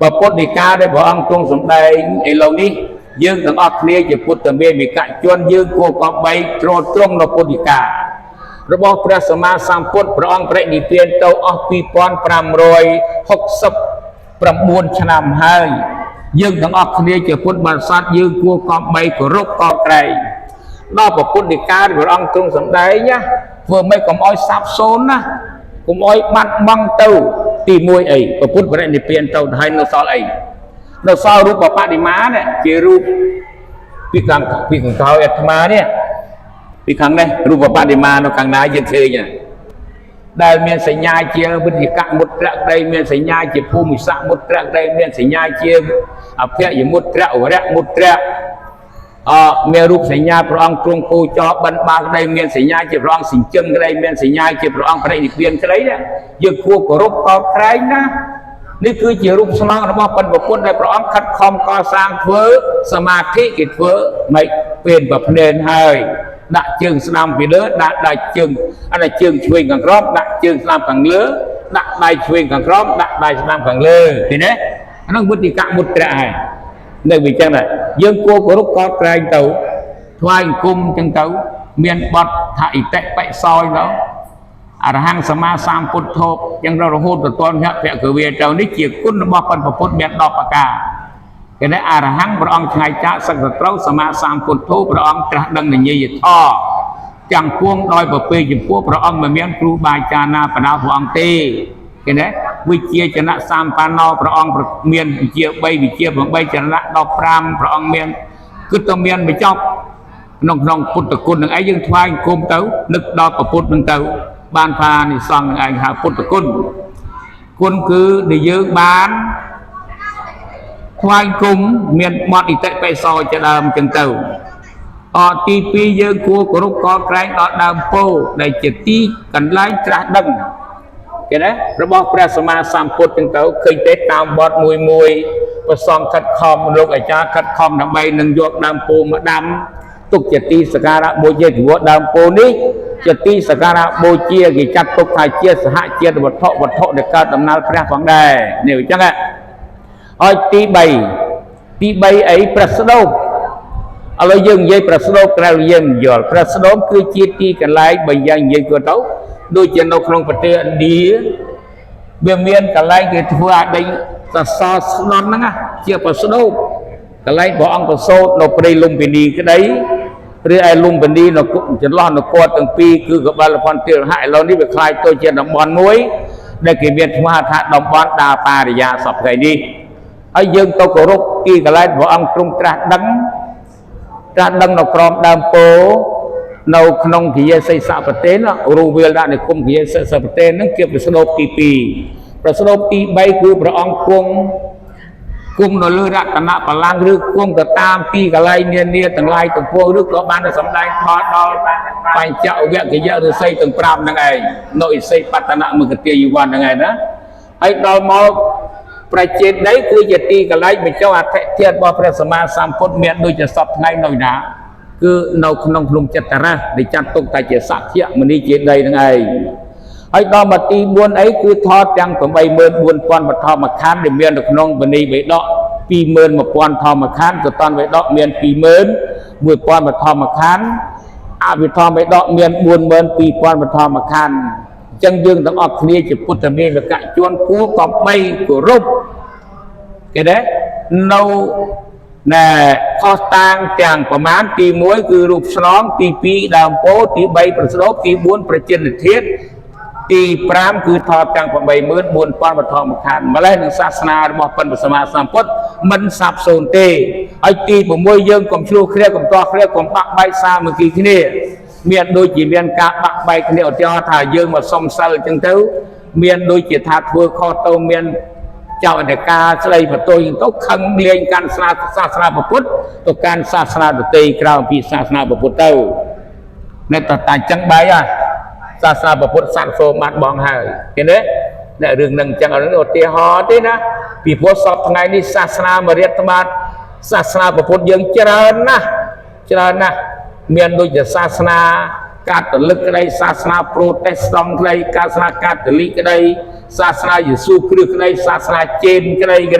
ព្រះពុទ្ធដីកាដែលព្រះអង្គទ្រង់សម្ដែងឥឡូវនេះយើងទាំងអស់គ្នាជាពុទ្ធមេមិកជនយើងគួរគប្បីទ្រទ្រង់នៅពុទ្ធដីការបស់ព្រះសម្មាសម្ពុទ្ធព្រះអង្គបរិនិព្វានទៅអស់2569ឆ្នាំហើយយើងទាំងអស់គ្នាជាពុទ្ធបរិស័ទយើងគួរគប្បីគោរពកោតក្រែងដល់ព្រះពុទ្ធដីកាព្រះអង្គទ្រង់សម្ដែងណាធ្វើម៉េចកុំឲ្យសាបសូន្យណាកុំឲ្យបាត់បង់ទៅទី1អីព្រះពុទ្ធបរិនិព្វានទៅហើយនៅសល់អីនៅសល់រូបបដិមានេះជារូបពីខាងពីខាងក្រោយអាត្មានេះពីខាងនេះរូបបដិមានៅខាងណាយើងឃើញដែលមានសញ្ញាជាវិទ្យកមុទ្រក្តីមានសញ្ញាជាភូមិសៈមុទ្រក្តីមានសញ្ញាជាអភយមុទ្រវរៈមុទ្រអមានរូបសញ្ញាព្រះអង្គទ្រង់គោចរបិណ្ឌបាក្តីមានសញ្ញាជាព្រះអង្គសិញ្ជឹងក្តីមានសញ្ញាជាព្រះអង្គបរិនិព្វានក្តីយើងគួរគោរពកោតក្រែងណានេះគឺជារូបស្នងរបស់បិណ្ឌប្រពុតដែលព្រះអង្គខិតខំកសាងធ្វើសមាធិគេធ្វើមិនពេលប្រភ្នែនហើយដាក់ជើងស្ដាំពីលើដាក់ដៃជើងអានេះជើងឆ្វេងខាងក្រោមដាក់ជើងស្ដាំខាងលើដាក់ដៃឆ្វេងខាងក្រោមដាក់ដៃស្ដាំខាងលើឃើញទេអានោះវុទ្ធិកមុទ្រៈហើយនៅវាចឹងដែរយើងគួរគោរពកោតក្រែងទៅថ្វាយអង្គមចឹងទៅមានបទថាអិតិបិសោយទៅអរហង្គសម្មាសម្ពុទ្ធោចឹងរហូតទៅទាន់ភគវាទៅនេះជាគុណរបស់បិណ្ឌពុទ្ធមាន10ប្រការគេនេះអរហង្គព្រះអង្គថ្ងៃចាកសឹកសត្រូវសម្មាសម្ពុទ្ធោព្រះអង្គត្រាស់ដឹងនិយយធម៌ទាំងពួងដោយប្រពៃចំពោះព្រះអង្គមិនមានគ្រូបាអាចារ្យណាបដាព្រះអង្គទេគេនេះវិជាចនៈសម្បណ្ណោព្រះអង្គមានវិជា3វិជា8ចនៈ15ព្រះអង្គមានគឺតែមានបញ្ចប់ក្នុងក្នុងពុទ្ធគុណនឹងឯងយើងថ្វាយអង្គមទៅនឹកដល់ព្រះពុទ្ធនឹងទៅបានផានិសង្ឃនឹងឯងហៅពុទ្ធគុណគុណគឺដែលយើងបានថ្វាយគុំមានបទអិតិបិសោជាដើមចឹងទៅអទី2យើងគួរគោរពកោតក្រែងដល់ដើមពោធិ៍ដែលជាទីកន្លែងត្រាស់ដឹងគេណារបស់ព្រះសម្មាសម្ពុទ្ធចឹងទៅឃើញទេតាមបទមួយមួយព្រះសង្ឃខិតខំលោកអាចារ្យខិតខំដើម្បីនឹងយកដើមពោធិ៍មកដាំទុកជាទីសក្ការៈបូជាព្រោះដើមពោធិ៍នេះជាទីសក្ការៈបូជាគេចាត់ទុកថាជាសហជាតិវត្ថុវត្ថុដែលកើតដំណើរព្រះផងដែរនេះអញ្ចឹងហើយទី3ទី3អីព្រះស្ដូបឥឡូវយើងនិយាយព្រះស្ដូបក្រៅយើងមិនយល់ព្រះស្ដូបគឺជាទីកន្លែងបើយ៉ាងនិយាយក៏ទៅដូចជានៅក្នុងប្រទេសឥណ្ឌាវាមានកន្លែងគេធ្វើអាដេញសសរស្នន់ហ្នឹងជាព្រះស្ដូបកន្លែងព្រះអង្គប្រសូតនៅព្រៃលុំពិនីក្តីឬឯលុំពិនីនៅចន្លោះនគរទាំងពីរគឺកបិលផនទីរហៈឥឡូវនេះវាคล้ายទៅជាតំបន់មួយដែលគេមានឈ្មោះថាតំបន់ដាបារិយាសពថ្ងៃនេះហើយយើងទៅគោរពទីកន្លែងព្រះអង្គទ្រង់ត្រាស់ដឹងនៅក្រោមដើមពោធិ៍នៅក្នុងគិយសីសប្រទេសរូវិលដាក់និគមគិយសីសប្រទេសហ្នឹងជាប្រស្ដូបទី2ប្រស្ដូបទី3គឺព្រះអង្គគង់គង់នៅលើរតនបល្ល័ង្កឬគង់ទៅតាមទីកន្លែងនានាទាំងឡាយទាំងពួងឬក៏បានសម្ដែងថតដល់បញ្ចវគិយឫស្សីទាំង5ហ្នឹងឯងនៅឥសីបតនមគទាយវ័នហ្នឹងឯងណាហើយដល់មក ព្រះចេតិយគឺជាទីកន្លែងបញ្ចុះអធិធាតុរបស់ព្រះសម្មាសម្ពុទ្ធមានដូចជាសពថ្ងៃនៅណាគឺនៅក្នុងភ្នំចិត្តរៈដែលចាត់ទុកតែជាសក្យមនីចេតិយនឹងឯងហើយដល់មកទី4អីគឺថតទាំង84000បឋមខណ្ឌដែលមាននៅក្នុងមនីបិដក21000ធម្មខណ្ឌសតន្តបិដកមាន21000បឋមខណ្ឌអភិធម្មបិដកមាន42000បឋមខណ្ឌអញ្ចឹងយើងទាំងអស់គ្នាជាពុទ្ធមេវកជនគួរក៏បីគោរពគេដែរនៅណែខុសតាងទាំងប្រមាណទី1គឺរូបស្នងទី2ដើមពោទី3ប្រស្ដោបទី4ប្រជានិធាតទី5គឺថតទាំង84000បឋមខណ្ឌម្លេះនឹងសាសនារបស់ប៉ុនព្រះសម្មាសម្ពុទ្ធមិនសាបសូន្យទេហើយទី6យើងកុំឆ្លោះគ្នាកុំទាស់គ្នាកុំបាក់បែកសាមគ្គីគ្នាមានដូចជាមានការបាក់បែកគ្នាឧទាហរណ៍ថាយើងមកសុំសិលអញ្ចឹងទៅមានដូចជាថាធ្វើខុសទៅមានចៅអធិការស្ដីបន្ទោសទៅខឹងលេងកាន់សាសនាពុទ្ធទៅកាន់សាសនាដទៃក្រៅពីសាសនាពុទ្ធទៅនៅតតែអញ្ចឹងបែកហ่ะសាសនាពុទ្ធសាត់សូមបាត់បងហើយឃើញទេអ្នករឿងនឹងអញ្ចឹងអត់ឧទាហរណ៍ទេណាពីព្រោះសពថ្ងៃនេះសាសនាមរិយត្បាតសាសនាពុទ្ធយើងច្រើនណាស់ច្រើនណាស់មានដូចជាសាសនាកាតូលិកក្តីសាសនាប្រូតេស្តង់ក្តីសាសនាកាតូលិកក្តីសាសនាយេស៊ូគ្រីស្ទក្តីសាសនាចេនក្តីគេ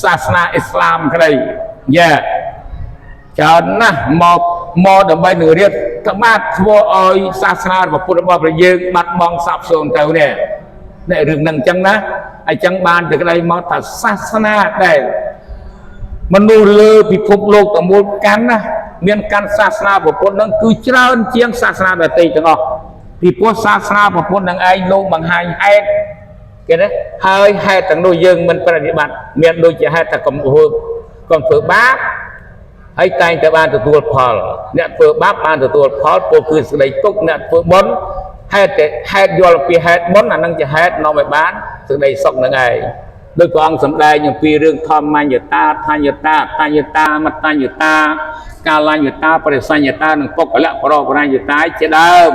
សាសនាអ៊ីស្លាមក្តីយ៉ាច្រើនណាស់មកដើម្បីនឹងរៀបក្បាត់ធ្វើឲ្យសាសនារបស់ពុទ្ធរបស់ព្រះយើងបាត់បង់សាបសូន្យទៅនេះអ្នករឿងហ្នឹងអញ្ចឹងណាអញ្ចឹងបានទៅក្តីមកថាសាសនាដែលមនុស្សលើពិភពលោកទាំងមូលកាន់ណាមានកាន់សាសនាពុទ្ធហ្នឹងគឺច្រើនជាងសាសនាដទៃទាំងអស់ពីព្រោះសាសនាពុទ្ធនឹងឯងលោកបង្ហាញហេតុគេណាហើយហេតុទាំងនោះយើងមិនប្រតិបត្តិមានដូចជាហេតុថាកុំធ្វើបាបហើយតែងតែបានទទួលផលអ្នកធ្វើបាបបានទទួលផលពោលគឺសេចក្តីទុក្ខអ្នកធ្វើបុណ្យហេតុតែហេតុយល់ពីហេតុបុណ្យអានឹងជាហេតុនាំឲ្យបានសេចក្តីសុខនឹងឯងដោយព្រះអង្គសម្ដែងអំពីរឿងធម្មញ្ញតាថញ្ញតាតញ្ញតាមតញ្ញតាកាលញ្ញតាបរិសញ្ញតានិងបុគ្គលៈបរញ្ញតាជាដើម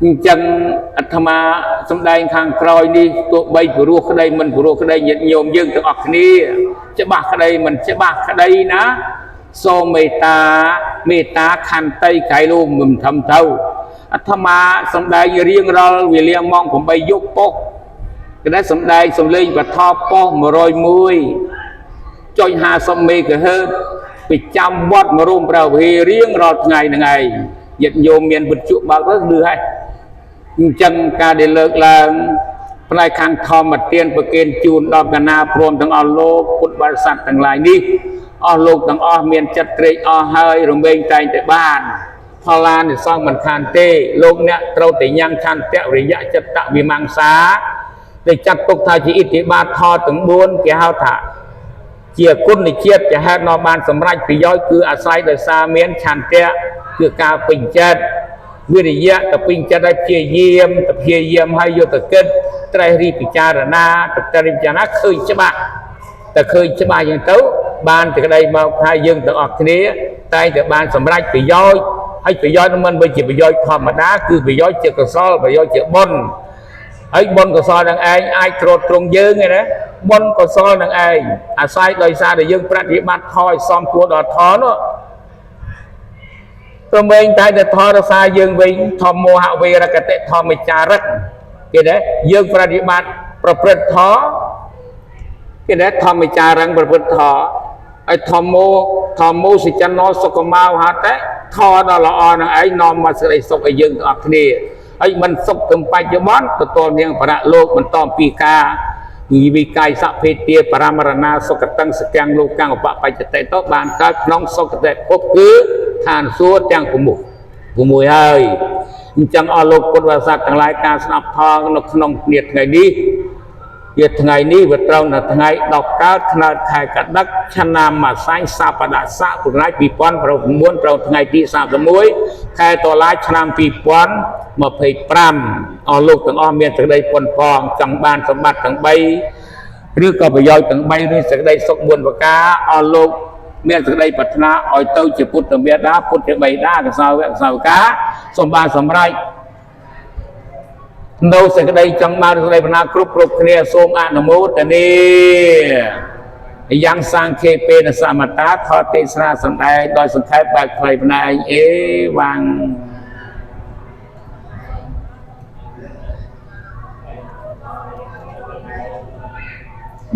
អញ្ចឹងអាត្មាសម្ដែងខាងក្រោយនេះទោះបីព្រោះក្តីមិនព្រោះក្តីញាតិញោមយើងទាំងអស់គ្នាច្បាស់ក្តីមិនច្បាស់ក្តីណាសូមមេត្តាមេត្តាខន្តីកៃលូមិនធំទៅអាត្មាសម្ដែងរៀងរាល់វេលាម៉ោង8យប់ប៉ុស្តិ៍គេដែរសម្ដែងសំលេងបថប៉ុស្តិ៍101.50មេហ្គាហឺតប្រចាំវត្តមរុំព្រះវិហាររៀងរាល់ថ្ងៃហ្នឹងឯងញាតិញោមមានវិទ្យុបើកទៅឮហើយអញ្ចឹងការដែលលើកឡើងផ្នែកខាងធម្មទានប្រគេនជូនដល់កណាព្រមទាំងអស់លោកពុទ្ធបរិស័ទទាំងឡាយនេះអស់លោកទាំងអស់មានចិត្តត្រេកអរហើយរមែងតែងតែបានផល្លានិសង្ឃមិនខានទេលោកអ្នកត្រូវតែញ៉ាំងឆន្ទៈវិរិយៈចិត្តវិមង្សាដែលចាត់ទុកថាជាឥទ្ធិបាតធម៌ទាំង4គេហៅថាជាគុណជាតិជាហេតុនាំបានសម្រេចប្រយោជន៍គឺអាស្រ័យដោយសារមានឆន្ទៈគឺការពេញចិត្តវិរិយៈទៅពេញចិត្តឲ្យព្យាយាមទៅព្យាយាមឲ្យយកទៅគិតត្រេះរិះពិចារណាទៅត្រេះរិះពិចារណាឃើញច្បាស់តែឃើញច្បាស់យ៉ាងទៅបានសេចក្តីមកថាយើងទាំងអស់គ្នាតែងតែបានសម្រេចប្រយោជន៍ហើយប្រយោជន៍នោះមិនបីជាប្រយោជន៍ធម្មតាគឺប្រយោជន៍ជាកុសលប្រយោជន៍ជាបុណ្យហើយបុណ្យកុសលនឹងឯងអាចត្រួតត្រងយើងឯណាបុណ្យកុសលនឹងឯងអាស្រ័យដោយសារតែយើងប្រតិបត្តិថយសមគួរដល់ធម៌នោះព្រមែងតែតែធម៌រសាយើងវិញធម្មោហវេរកតិធម្មចារិកគេដែរយើងប្រតិបត្តិប្រព្រឹត្តធម៌គេដែរធម្មចារឹងប្រព្រឹត្តធម៌ហើយធម្មោធម្មោសិចណោសុខមោហតេធម៌ដ៏ល្អនឹងឯងនាំមកសេចក្តីសុខឲ្យយើងទាំងអស់គ្នាហើយមិនសុខទៅបច្ចុប្បន្នទទួលនាងបរៈលោកបន្តពីការនិវិកាយសភេទាបរមរណាសុគតੰសកាំងលោកកាំងឧបបច្ចតិទៅបានកើតក្នុងសុគតិភពគឺឋានសួគ៌ទាំង6ហើយអញ្ចឹងអស់លោកពុទ្ធបរិស័ទទាំងឡាយការស្ដាប់ធម៌នៅក្នុងគ្នាថ្ងៃនេះជាថ្ងៃនេះវាត្រូវនៅថ្ងៃ10កើតខ្នើតខែកដឹកឆ្នាំម្សាញ់សបដស័កពុរណាច2009ត្រូវថ្ងៃទី31ខែតុលាឆ្នាំ2025អស់លោកទាំងអស់មានសេចក្តីប៉ុនប៉ងចង់បានសម្បត្តិទាំង3ឬក៏ប្រយោជន៍ទាំង3ឬសេចក្តីសុខ4ប្រការអស់លោកមានសេចក្តីប្រាថ្នាឲ្យទៅជាពុទ្ធមេដាពុទ្ធបិតាកសោវៈកសោកាសូមបានសម្រេច នៅសេចក្តីចង់បានសេចក្តីប្រាថ្នាគ្រប់គ្រប់គ្នាសូមអនុមោទនាយ៉ាងសង្ខេពេនសមតាថតទេសនាសម្ដែងដោយសង្ខេបបែបខ្លីផ្នែកអេវ៉ាំង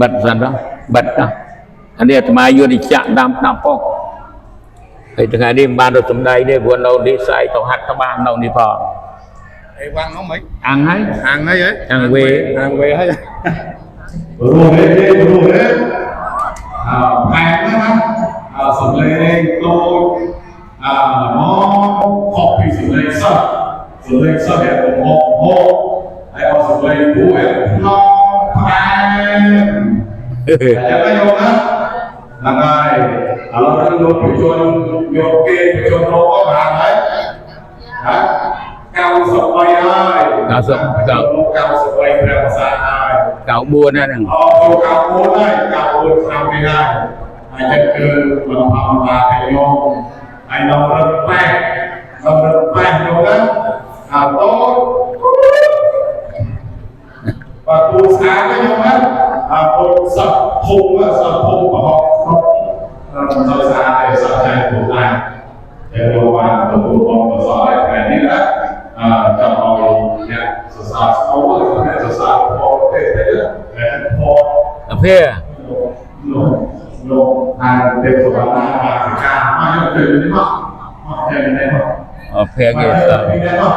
បិទសិនទៅបិទទៅអានេះអាត្មាយុទ្ធចក្រតាមតាមប៉ុកហើយថ្ងៃនេះមិនបានទៅសម្ដែងទេព្រោះនៅនេះស្អែកទៅហាត់ក្បាលនៅនេះផង អេវ៉ាំងហ្នឹងមិន អាំងហើយ អាងហើយហ៎ អាំងវេ អាងវេហើយ រស់ទេរស់ទេអើផែនណាអើសំលេងតូចអើមកខុសពីសំលេងសោះសំលេងសោះវាហកហកហើយអសំលេងពូវាផ្នំផ្អែមអញ្ចឹងយកណាហ្នឹងហើយឥឡូវហ្នឹងលោកបញ្ជនយកគេបញ្ជនលោកក៏បានហើយណា93ហើយ 90 លោក93ព្រះភាសាហើយ 94ហ្នឹង អូចូល94ហើយ94ឆ្នាំនេះហើយហើយចឹងគឺមិនធម្មតាទេញោមហើយនំរឹងប៉ែកនំរឹងប៉ែកញោមណាអើតូចបើពូស្អាតណាញោមណាអើពូសឹកធំសឹកធំប្រហោងក្នុងមិនសូវស្អាតទេសឹកใจពូដែរតែលោកបានទទួលបងប្រសើរថ្ងៃនេះណាអឺចង់ឲ្យអ្នកសរសើរស្គាល់អ្នកសរសើរផងទេទេតែផង អភិ លោកលោកអានទេពវតាបាសិកាមកយកទៅនេះមកមកទៅនេះមក អភិគេ សនេះមក